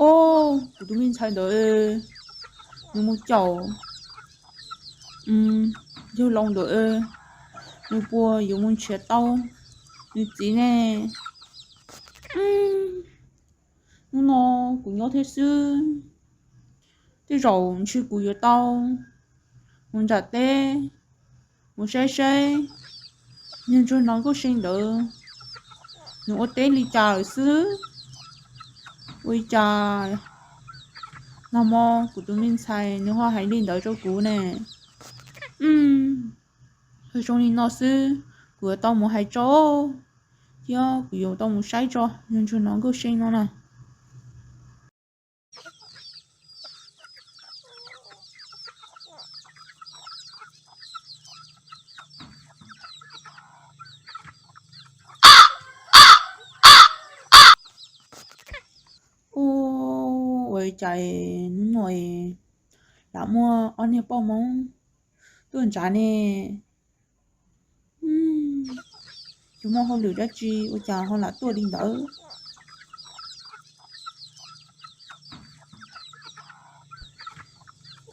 Os, kuv tus me ntxhais ntawd, nws mus caum yawg laus ntawd, nws puas yuav mus nrhiav tau nws txiv ne? Hnub no kuv nyob thiab xwb, tej zaum ntshe kuv yuav tau mus nram teb mus saib saib niag ntsuag no Nkauj See ntawd nws ua teb li cas lawm xwb. Ua li cas nag hmo kuv tus me ntxhais nws ho hais li ntawd rau kuv ne? Yog zoo li no xwb, kuv yuav tau mus hais tso, thiab kuv yuav tau mus saib tso niag ntsuag no Nkauj See no na. Ua, ua cas hnub no lam muaj ob niag poj Hmoob tuaj ntsav ne? Yog muaj hauj lwm dab tsi ua cas ho lam tuaj li ntawd?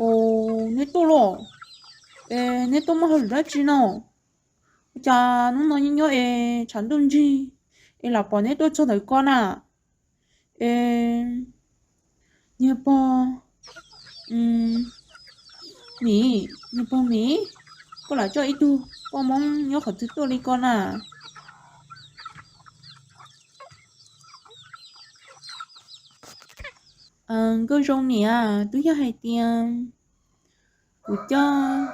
Os, neb tuaj los? Es neb tuaj muaj hauj lwm dab tsi no? Ua cas hnub no nyob nyob es tshav ntuj ntsig es lam pom neb tuaj txog ntawm ko na? Es niag pog Mim, niag pog Mim, koj lam coj ib tug poj Hmoob nyob qhov twg tuaj li ko na? Nkauj Zoo niam, twb yog hais tias kuv coj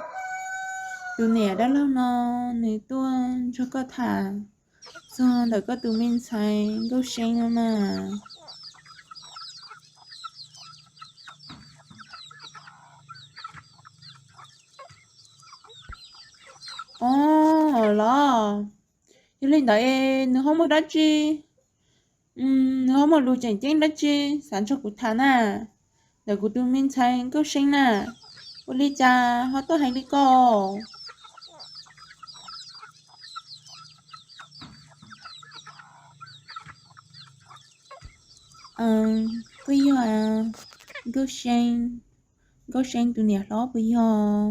tus niam dab laug no nws tuaj nrog koj tham txog ntawm koj tus me ntxhais Nkauj See no na. Os, los yog li ntawd es nws ho muaj dab tsi, nws ho muaj lus tseem ceeb dab tsi xav nrog kuv tham na, ntawm kuv tus me ntxhais Nkauj See na? Ua li cas ho tuaj hais li ko? Koj yog Nkauj See, Nkauj See tus niam hlob puas yog?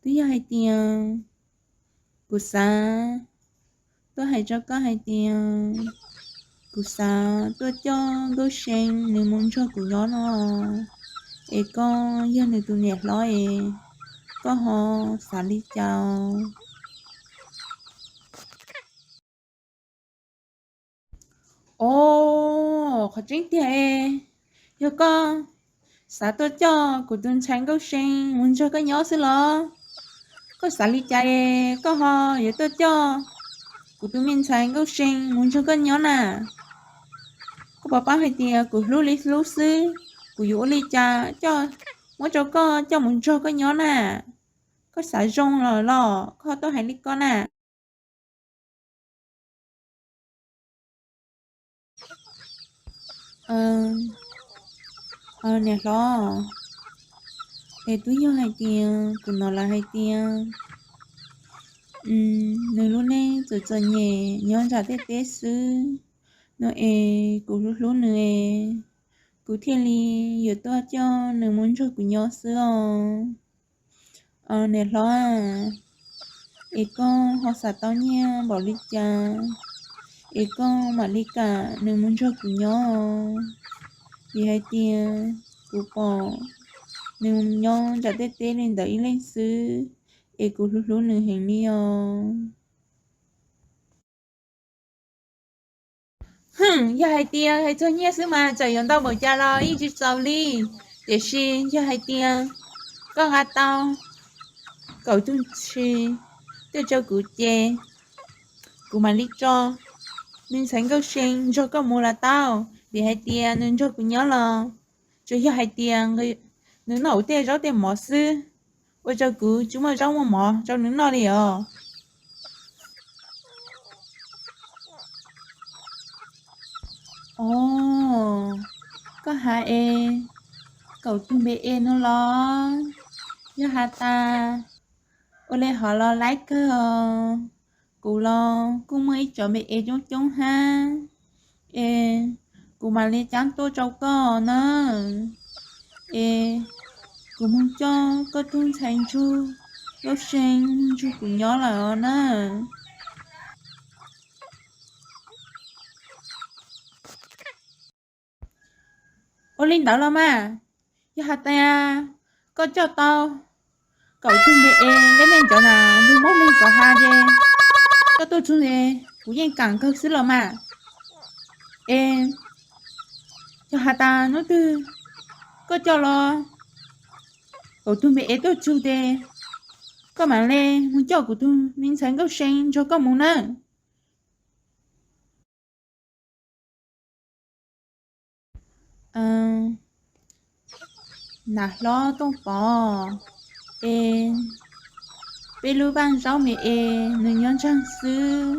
Twb yog hais tias kuv xav tuaj hais rau koj hais tias kuv xav tuaj coj Nkauj See nws mus nrog kuv nyob no, es koj yog nws tus niam hlob es koj ho xav li cas? Os, qhov tseeb tiag es, yog koj xav tuaj coj kuv tus ntxhais Nkauj See mus nrog koj nyob xwb los? Koj xav li cas es koj ho yuav tuaj coj kuv tus me ntxhais Nkauj See mus nrog koj nyob na? Koj puas paub hais tias kuv hlub li hlub xwb, kuv yuav ua li cas coj, muab rau koj coj mus nrog koj nyob na? Koj xav zoo lawm los koj ho tuaj hais li ko na? Niam hlob, es twb yog hais tias kuv hnov lawv hais tias nws lub neej txom txom nyem nyob nram tej teb xwb no es kuv hlub hlub nws es kuv thiaj li yuav tuaj coj nws mus nrog kuv nyob xwb os. Niam hlob, es koj ho xav tau nyiaj npaum li cas es koj mam li kam nws mus nrog kuv nyob? Vim hais tias kuv pom nws nyob nram tej teb li ntawd ib leeg xwb es kuv hlub hlub nws heev li os. Yog hais tias hais txog nyiaj xwb mas txawm yuav ntau npaum cas los yeej tsis txaus li. Tiam sis yog hais tias koj nqa tau kaum tug ntshis tuaj rau kuv ces kuv mam li tso me ntxhais Nkauj See nrog koj mus los tau, vim hais tias nws nrog kuv nyob los tsuas yog hais tias nws noj tej zaub tej mov xwb, ua rau kuv tsis muaj zaub muaj mov rau nws noj li os. Os, koj has es kaum tug npe es no los? Yog has tas ua li hov los laib kawg os. Kuv los kuj muaj ib co npe es coob coob hab, es kuv mam li cab tuaj rau koj na. Es kuv mus coj koj tug ntxhais ntsuag Nkauj See mus nrog kuv nyob lawm os na. Ua li ntawd los mas, yog has tas koj coj tau kaum tug npe es neb nej cov na, lug mob lug tov has ces koj tuaj txug es kuv yeej kaam kawg xwb los mas. Es yog has tas nub twg koj coj los kaum tug npe es tuaj txug tes koj mam le mus coj kuv tug me ntxhais Nkauj See nrog koj mus nawb. Nam hlob Tooj Pov, es peb lub vaaj zaub me es nws nyob ntsaag xwb,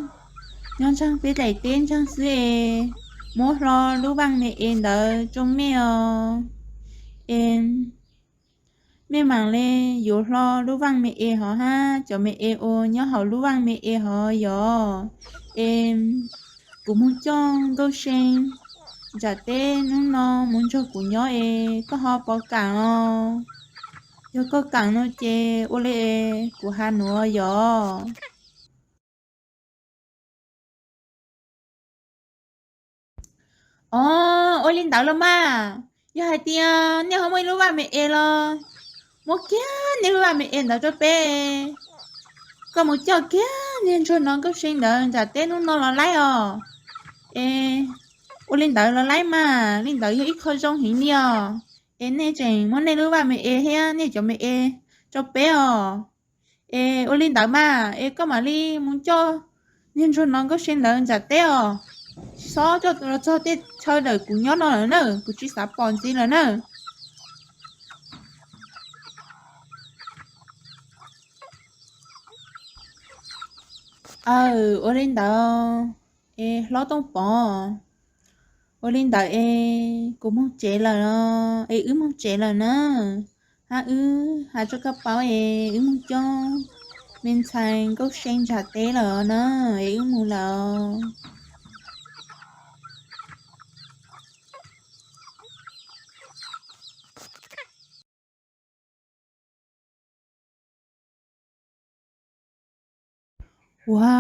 nyob ntsaag peb daim teb ntsaag xwb es muab hlo lub vaaj me es ntawd rau mej os. Es mej maam le yuav hlo lub vaaj me es hov hab cov me es uas nyob hauv lub vaaj me es hov yog, es kuv moog coj Nkauj See nram teb nub no mus nrog kuv nyob es koj ho puas kaam os? Yog koj kaam no ces ua li kuv has nuav yog. Os, ua li ntawd los mas, yog hais tias nej ho muaj ib lub vaj me es los muab kiag nej lub vaj me es ntawd rau peb, koj mus coj kiag niag ntsuag no Nkauj See ntawd nram teb nub no los laib os. Es ua li ntawd los laib mas, li ntawd yog ib qho zoo heev li os. Es nej tseem muab nej lub vaj me es thiab nej cov me es rau peb os. Es ua li ntawd mas, es koj mam li mus coj niag ntsuag no Nkauj See ntawd nram teb os. Tsis txhob coj los txog tej chaw ntawm kuv nyob no lawm na, kuv tsis xav pom ntxiv lawm na. Aw, ua li ntawd es hlob Tooj Pov, ua li ntawd es kuv moog tsev lawm, es wb moog tsev lawm na. Hab wb has rua koj paub es wb moog coj me ntxhais Nkauj See nram teb lawm na, es wb mus lawm. Ua,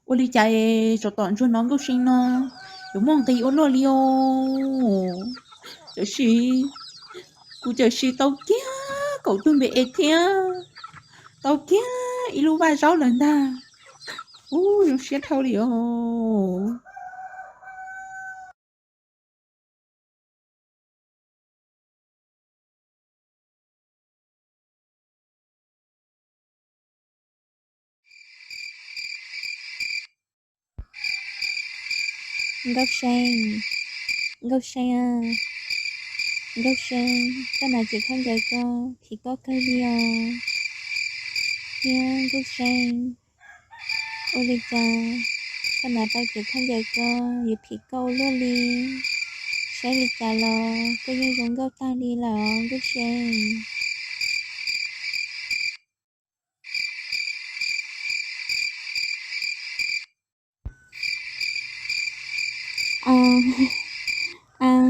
ua li cas es tsov tom ntsuag no Nkauj See no yuav muaj nqis ua luaj li os. Tab sis kuv tab sis tau kiag kaum tug npe es thiab, tau kiag ib lub vaj zaub lawm ntag. Ub, zoo siab dhau li os. Nkauj See, Nkauj See, Nkauj See, koj hnav cev khaub ncaws ko phim koj kawg li os. Thiab Nkauj See, ua li cas koj hnav tau cev khaub ncaws ko yuav phim koj ua luaj li? Saib li cas los koj yeej zoo nkauj tag li lawm Nkauj See.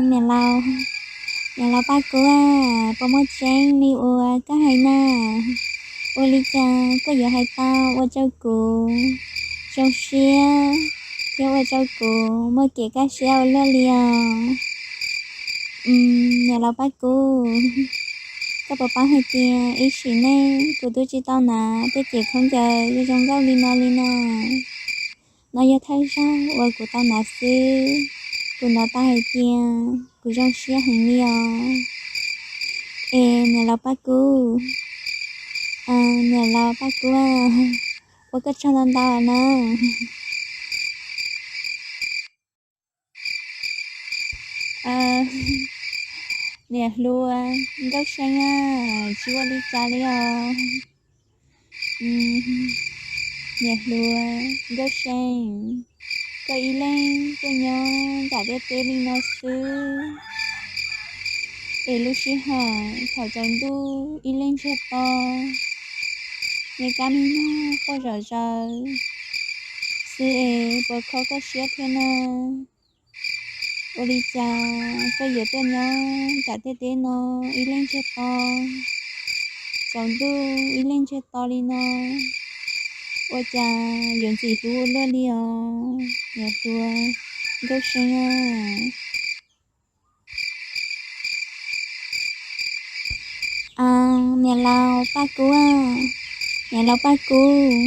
Niam laus, niam laus Paj Kub, puas muaj tseeb li uas koj hais na? Ua li cas koj yuav hais tau ua rau kuv zoo siab thiab ua rau kuv muaj kev kaj siab ua luaj li os? Niam laus Paj Kub, koj puas paub hais tias ib sim neej kuv twb tsis tau hnav tej cev khaub ncaws zoo zoo nkauj li no li na. No yog thawj zaug uas kuv tau hnav xwb, kuv hnov tau hais tias kuv zoo siab heev li os. Es niam laus Paj Kub, niam laus Paj Kub, ua koj tsaug ntau ntau na. Niam hluas Nkauj See a, tsis ua li cas li os. Niam hluas Nkauj See, koj ib leeg tuaj nyob nram tej teb li no xwb, es lub sij hawm thaum tsaus ntuj ib leeg ntsiag to, me kab me noog quaj zom zaws xwb es puas kho koj siab thiab na? Ua li cas koj yuav tuaj nyob nram tej teb no ib leeg ntsiag to, tsaus ntuj ib leeg ntsiag to li no? Ua cas yuav ntxim hlub ua luaj li os niam hluas Nkauj See a? Niam laus Paj Kub, niam laus Paj Kub,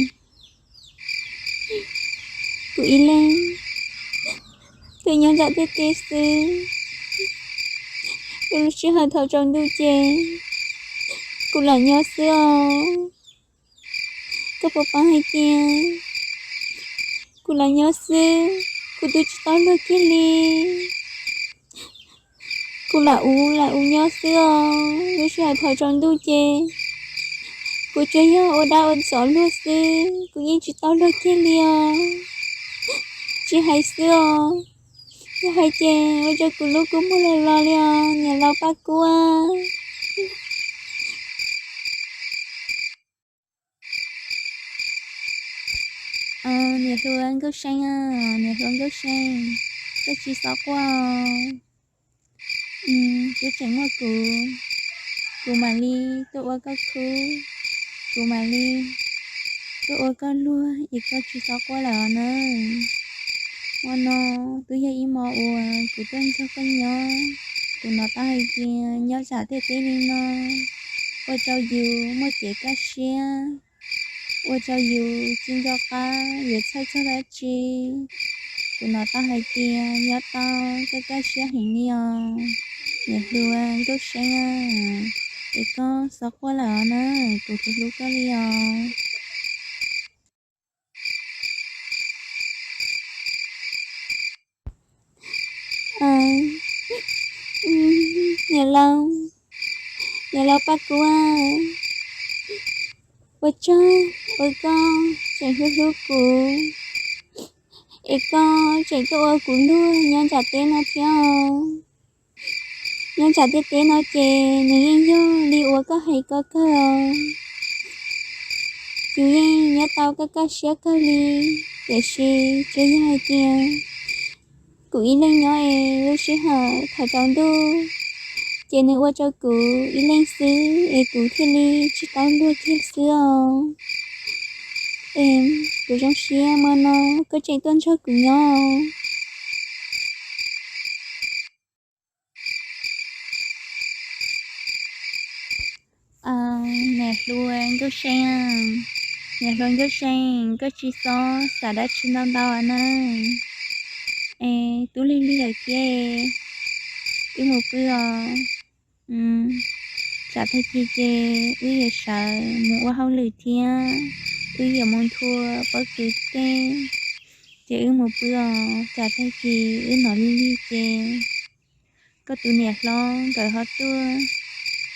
kuv ib leeg tuaj nyob nram tej teb xwb, lub sij hawm thaum tsaus ntuj ces kuv lam nyob xwb os. Koj puas paub hais tias kuv lam nyob xwb, kuv twb tsis tau luag kiag li. Kuv lam ua lam ua nyob xwb os, lub sij hawm thaum tsaus ntuj ces kuv tsuas yog ua dab ua tsov luag xwb, kuv yeej tsis tau luag kiag li os. Tsis hais xwb os, yog hais ces ua rau kuv lub kua muag los los li os niam laus Paj Kub. Niam hluas Nkauj See, niam hluas Nkauj See, koj tsis txhob quaj. Kuv tseem muaj kuv, kuv mam li tuaj ua koj khub, kuv mam li tuaj ua koj luag es koj tsis txhob quaj lawm os na. Hmo no twb yog ib hmo uas kuv tuaj nrog koj nyob, kuv hnov tau hais tias nyob nram tej teb li no ua rau yus muaj kev kaj siab, ua rau yus tsis nco qab yuav txhawj txog dab tsi. Kuv hnov tau hais tias nyob tau koj kaj siab heev li os, niam hluas Nkauj See, es koj txhob quaj lawm os na, kuv hlub hlub koj li os. Niam laus, niam laus Paj Kub, ua tsaug uas koj tseem hlub hlub kuv, es koj tseem tuaj ua kuv luag nyob nram teb no thiab os. Nyob nram tej teb no ces nws yeej yog li uas koj hais ko kawg os. Yus yeej nyob tau kaj kaj siab kawg li, tiam sis tsuas yog hais tias kuv ib leeg nyob es lub sij hawm thaum tsaus ntuj ces nws ua rau kuv ib leeg xwb es kuv thiaj li tsis tau luag kiag xwb os. Es kuv zoo siab hmo no koj tseem tuaj nrog kuv nyob. Niam hluas Nkauj See, niam hluas Nkauj See, koj tsis txhob xav dab tsi ntau ntau na. Es tub lig lig lawm thiab, wb mus pw os. Tsam tag kis ces wb yuav sawv mus ua hauj lwm thiab wb yuav mus nthua pob kws tej, ces wb mus pw os. Tsam tag kis wb hnov lig lig ces koj tus niam hlob nkawd ho tuaj,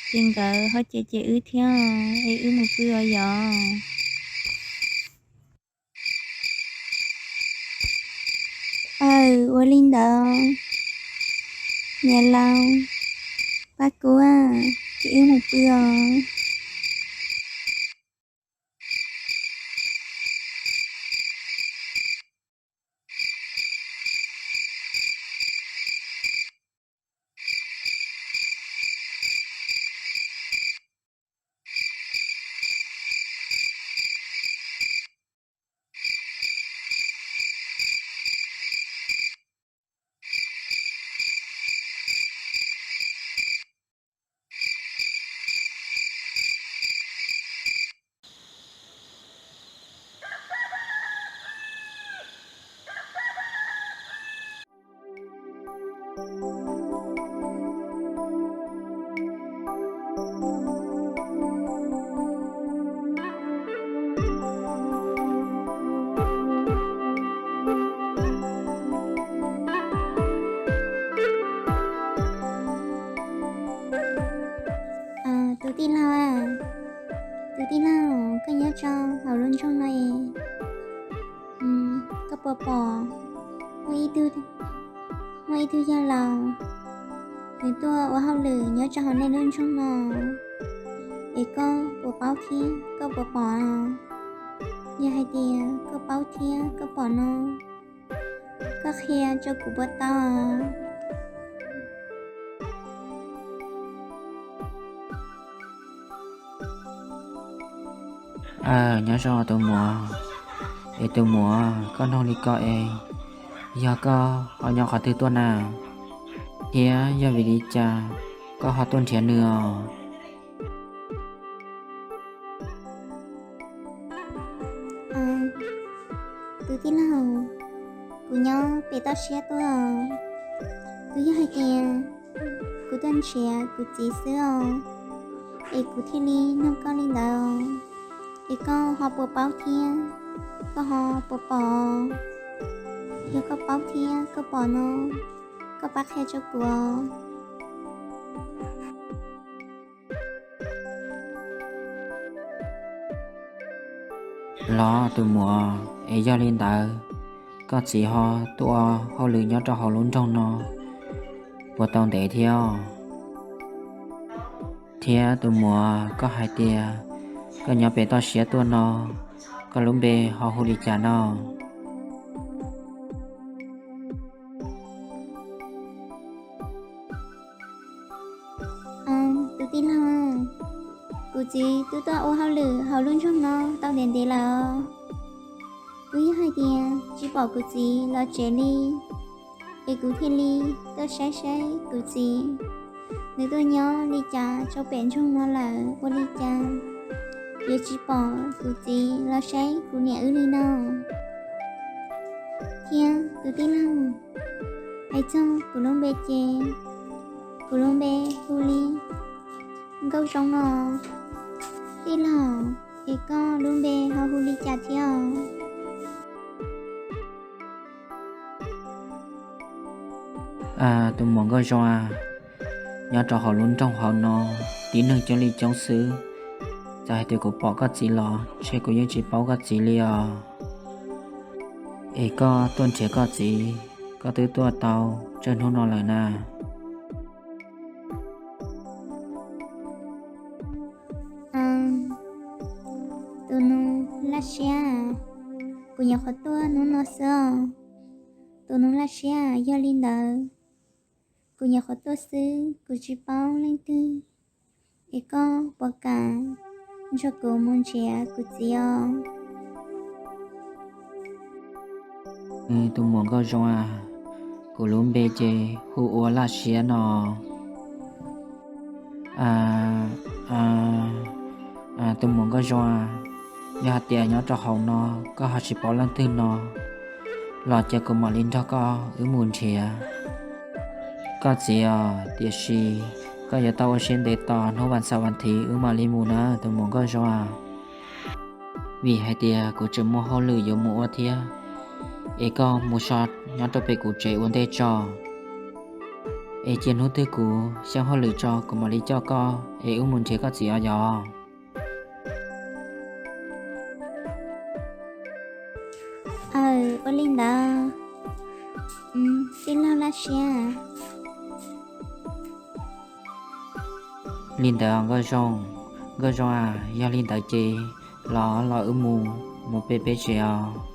ces nkawd ho cem cem wb thiab, es wb mus pw os yom. Aw, ua li ntawd, niam laus Paj Kub, ces wb mus pw os. ntsoog no es, koj puas pom muaj ib tug, muaj ib tug yawg laus, nws tuaj ua hauj lwm nyob rau hauv nej lub nroog no, es koj puas paub thiab koj puas pom? Yog hais tias koj paub thiab koj pom no, koj qhia rau kuv puas tau? Aw, nyob zoo tus muam. Es tus muam, koj noog li ko es, yog koj ho nyob qhov twg tuaj na? Thiab yog vim li cas koj ho tuaj nrhiav nws os? Tus tij laug, kuv nyob pem toj siab tuaj. Kuv yog hais tias kuv tuaj nrhiav kuv txiv xwb os, es kuv thiaj li nug koj li ntawd. Es koj ho puas paub thiab koj ho puas pom? Yog koj paub thiab koj pom no, koj pab qhia rau kuv os. Los tus muam, es yog li ntawd, koj txiv ho tuaj ua hauj lwm nyob rau hauv lub nroog no puas tau ntev thiab? Thiab tus muam, koj hais tias koj nyob pem toj siab tuaj no, koj lub npe ho hu li cas no? Tus tij laug, kuv txiv twb tuaj ua hauj lwm hauv lub nroog no tau ntev ntev lawm. Kuv yog hais tias tsis pom kuv txiv los tsev li, es kuv thiaj li tuaj saib saib kuv txiv, nws tuaj nyob li cas rau pem nroog no lawm ua li cas yuav tsis pom kuv txiv los saib kuv niam wb li no. Thiab tus tij laug, hais txog kuv lub npe ces kuv lub npe hu li Nkauj Zoo no. Tij laug, es koj lub npe ho hu li cas thiab os? Tus muam Nkauj Zoo a, nyob rau hauv lub nroog hauv no tib neeg coob li coob xwb. Txawm hais tias kuv pom koj txiv los ntshe kuv yeej tsis paub koj txiv li os. Es koj tuaj nrhiav koj txiv, koj twb tuaj tau tsawg hnub no lawm na? Tus nus Laj Siab, kuv nyuam qhuav tuaj hnub no xwb os. Tus nus Laj Siab, yog li ntawd kuv nyuam qhuav tuaj xwb, kuv tsis paub leej twg, es koj puas kam nrog kuv mus nrhiav kuv txiv os? Tus muam Nkauj Zoo a, kuv lub npe ces hu ua Laj Siab no. Tus muam Nkauj Zoo a, yog hais tias nyob rau hauv no koj ho tsis paub leej twg no los cia kuv mam li nrog koj wb mus nrhiav koj txiv os. Tiam sis koj yuav tau ua siab ntev tos hnub vas xaum vas thiv wb mam li mus na tus muam Nkauj Zoo a. Vim hais tias kuv tseem muaj hauj lwm yuav mus ua thiab, es koj mus so nyob rau pem kuv tsev ua ntej tso. Es cia hnub twg kuv xyab hauj lwm tso kuv mam li coj koj es wb mus nrhiav koj txiv os yog? Aw, ua li ntawd, tij laug Laj Siab. Li ntawd Nkauj Zoo, Nkauj Zoo a, yog li ntawd ces los los wb mus, mus pem peb tsev os.